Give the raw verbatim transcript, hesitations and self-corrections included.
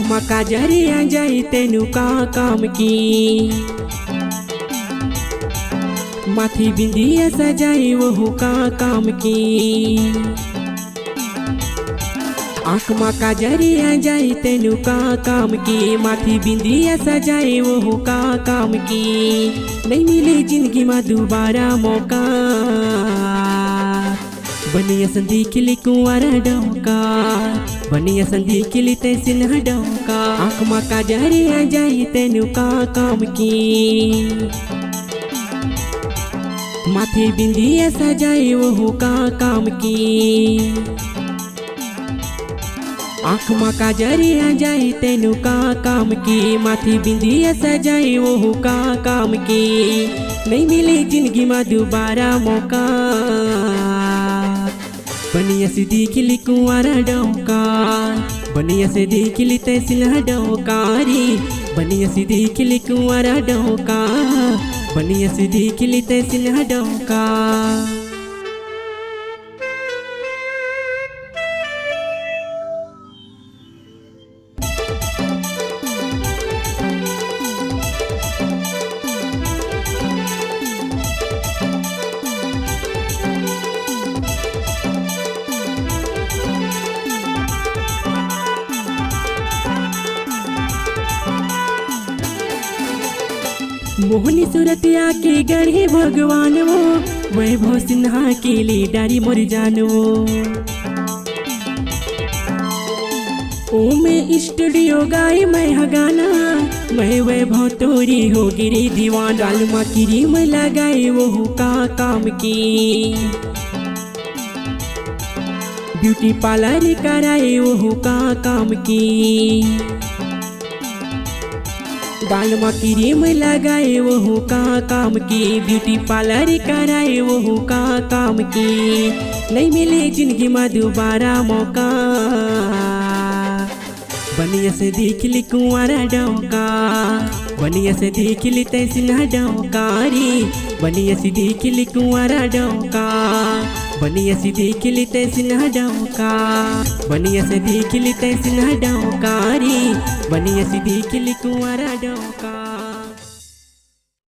मका जरिया जाई तेनु का काम की, माथी बिंदिया सजाई वहू का काम की। आँख मा काजरिया जाई तेनु का काम की, माथी बिंदिया सजाई वहू का काम की। नहीं मिले जिंदगी मा दोबारा मौका, बनिया संदी खिली कुंवारा डौका, बनिया संदी खिली तैसिन डौका। आँख मा काजरिया जाई तेनु का काम की, माथे बिंदिया सजाई वहू का काम की। आँख मा काजरिया जाई तेनु का काम की, माथे बिंदिया सजाई वहू का काम की। नहीं मिले जिंदगी मा दोबारा मौका, बनिया से दिखली कुंवारा डौका, बनिया से दिखली तैसिन डौका रे, बनिया से दिखली कुंवारा डौका, बनिया से दिखली तैसिन डौका। मोहनी सूरतिया के गढ़े भगवान वो, वैभव सिन्हा के ले डारी मोर जान वो। ओमे स्टूडियो गाई मैं ह गाना, मैं वैभव तोरी हो गिरी दीवान। गाल मा क्रीम लगाई वहू का काम की, ब्यूटी पार्लर कराई वहू का काम की। गाल मा क्रीम लगाई वहू का काम की, ब्यूटी पार्लर कराई वहू का काम की। नहीं मिले जिंदगी मा दोबारा मौका, बनिया से दिखली कुंवारा डौका, बनिया से दिखली तैसिन डौका रे, बनिया से दिखली कुंवारा डौका, बनिया से दिखली तैसिन डौका, बनिया से दिखली तैसिन डौका रे, बनिया से दिखली कुंवारा डौका।